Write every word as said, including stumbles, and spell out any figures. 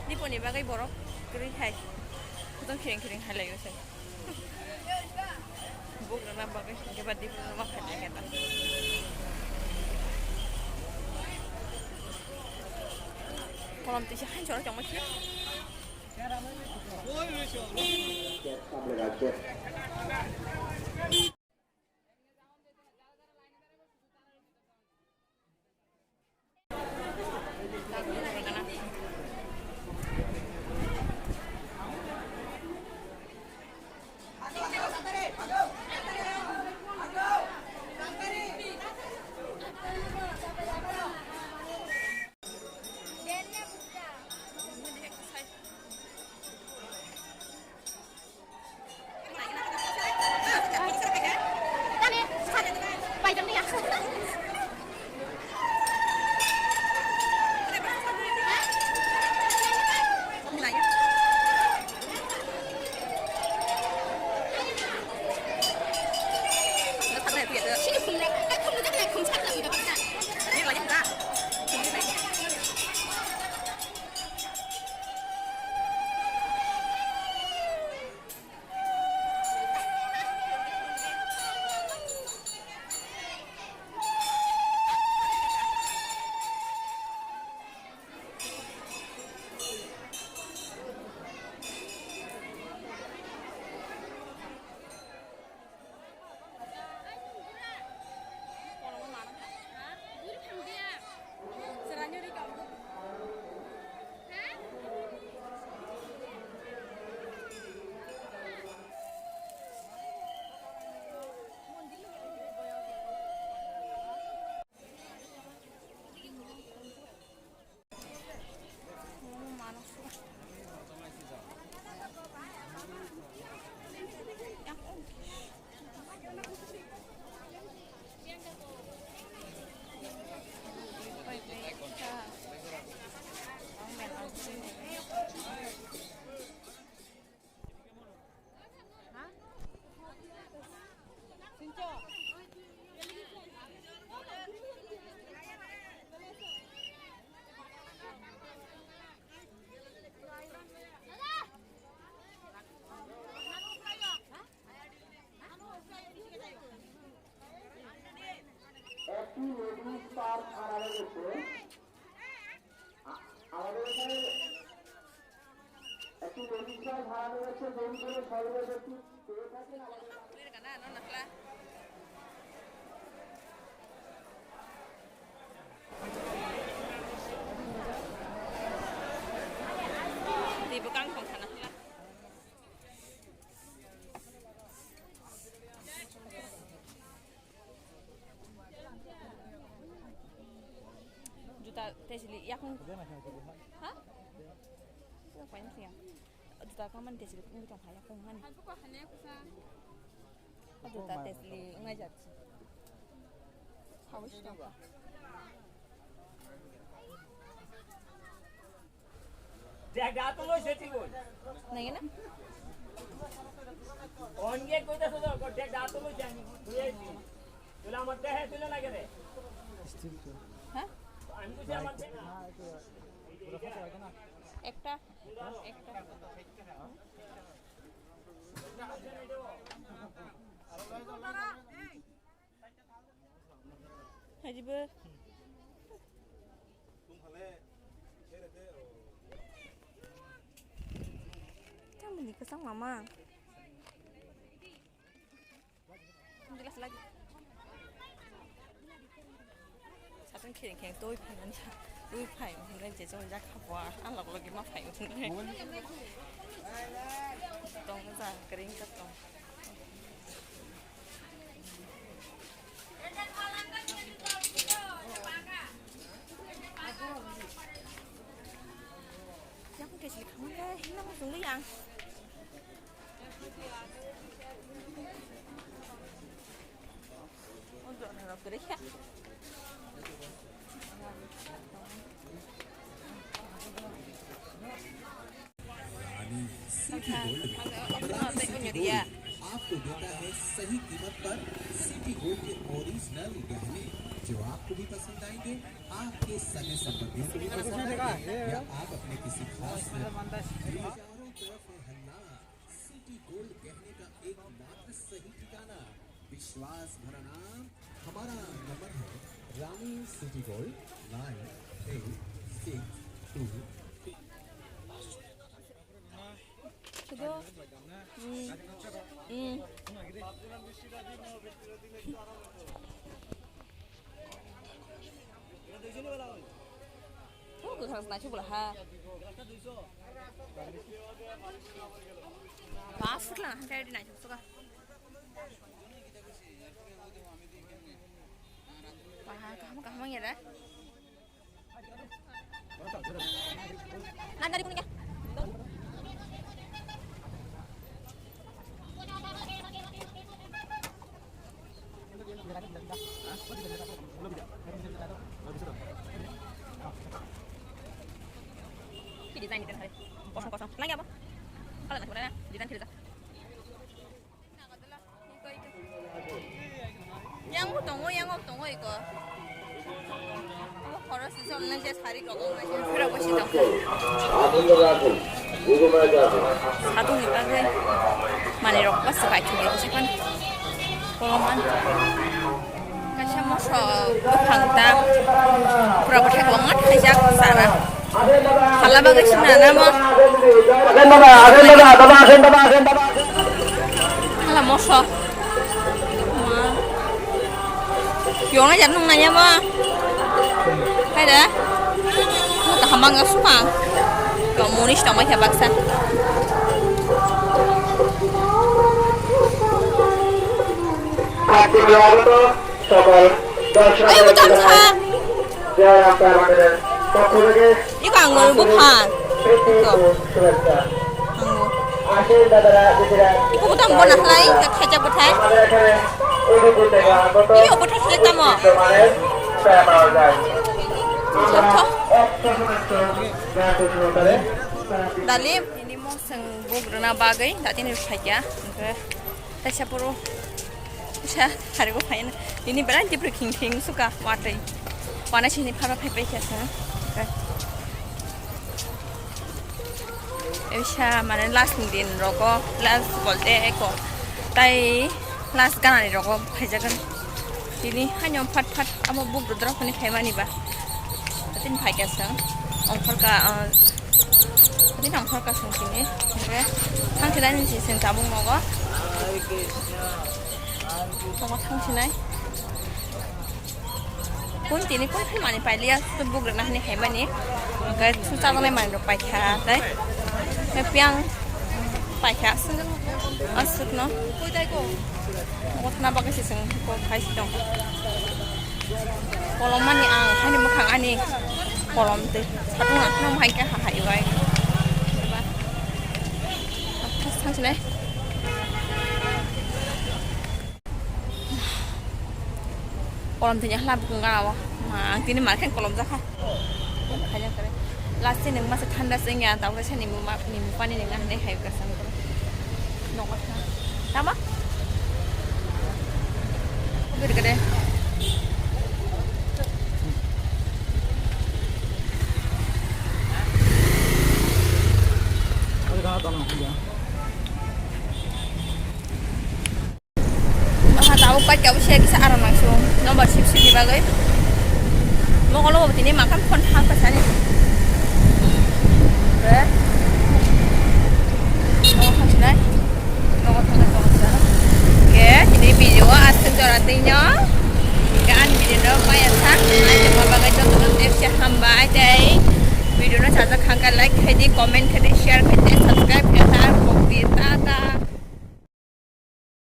Diponi bagwi borok kwrwi hai. Kutung khiring khiring hai lai se. Buk rwna bagwi hwnkhe ba dip rwna ma phailai khe ta. Kolom tisa hai jorok tongma khe. একটি ladies purse হারানো গেছে। আ-, আমাদের এখানে একটি ladies purse হারানো গেছে, যদি কোনো সহযোগিতা পেয়ে থাকেন আমাদের Tei bwkang tong sana hla. Juta tesili yakung. Ha? Juta kaman tesili yakung han. Juta tesili ngai jat. Hawis tong. দেখ, দাঁত লইছে ঠিক ওই। নাই না? অনগে কইতাছ তো, দেখ, দাঁত লইছে আমি, ধুই আইছি। তুই আমার দেহে তুলে লাগে রে। স্টিল তো। হ্যাঁ? আমি কইছি আমার দেহে। না, একটু পুরো ফাঁকা লাগে না। একটা, একটা। Hajibo. Tamo ni kwchang mama. Jelas lagi. Satung kheng kheng twi phai mani. Twi phai mani je jol jak kha bo. Ang lok lok ma phai mani. Tong ja kring ka tong. Yang ke sih kamu deh, ini mau tunggu yang. रानी सीटी गोल्ड में। रानी सीटी गोल्ड आपको देता है सही कीमत पर सीटी गोल्ड के ओरिजिनल गहने। जो आपको भी पसंद आएंगे, आपके सगे संबंधियों को भी पसंद आएंगे, या आप अपने किसी खास दोस्त। चारों तरफ है हल्ला, सिटी गोल्ड कहने का एकमात्र सही ठिकाना, विश्वास भरा नाम। हमारा नंबर है Rani city gold nine eight six two. Sudah. Hmm. Hmm. Oh, tuh harus naik sebelah ha. Pas lah, kayak di naik suka. Wah, kamu kamu ya dah. Nandari kuning ya. Ki design ni kan hari. Kosong kosong. Lagi apa? Kalau nak mana? Design kita. Yang bo tongo, yang bo tongo iko. Omo khoro sijol nang je sari rok wng nai se, phira bo si tongkha. Sadung ni bagwi manwi rok bwswk bai thwngwi rwkha phano. Kolom man. Kaisa moso buphang ta pura bwthai kwbangma thaijak chara. Hala bagwi sina namo. Hala moso. Yong aja nung nanya mo. Hai da. Mo kaham bang suma. Ko munis tong mai baksa. সকল দর্শক এই বুতাম খা। জয় রাম তার মন্দিরের পক্ষ থেকে iko ang ngol bupha. Iko. Ang ngol. আসুন দাদারা, দিদিরা। Iko butam bona khlai, tak khaja buthai. আমাদের এখানে এই বিপুল থেকে আগত iko buthai khlai tamo. বিদ্যমানের চা পাওয়া যায়। Sotho. এক চশমান্ত ব্যাপক সহকারে। Dali, ini mo seng buk rwna bagwi, dati ni phaikya. Kaisa puro, kaisa haribo phaina. Ini belai tipri khing khing suka watwi. Wana sini phara phai phai kha sa. Kaisa mane last ni din rogo, last bolte eko. Tai last gana ni rogo phaijagan. Tini haino phat phat amo buk rudra phani phaimani ba. Tin phaikya sa. Ongkhorka, ah, Tini nang khorka sung tini. Oke. Thang thilai ni si sung tabung nogo. Nogo thang thilai. Kun tini kun thil mani pailiya, tu buk rwna hini hai mani. Oke, tu chajaknai mani rok paikha, tai. Oke, piang paikha, aswk, aswk no. Nogo thana bagwi si sung, ko khai si tong. Kolom mani ang, hani mwkhang ani kolom twi. Satung ang, no hai khe ha hai bai. Thang sinai. Kolom twi hla bukung gana o. Ma, ang tini mar khe kolom jakha. Khaijak kare. Last ni masa thanda se ya, tau se ni mu ma, ni mu pani ni ngan ne hai ka sang. Nogo thang. Tama? Gede gede. Aha, tabuk paikha bo se kisa aram nang sung. Number sip sip ni bagwi. Mokolo bo tini makan phone thang pa sani. Be. Nogo thang sinai. Nogo thang nogo thang. Ke tini video aswk jora twi no. Ke ani video no maya sa. Ani ma bagwi joto no tepse hambai tei. Video no chajak khangka like khai di, comment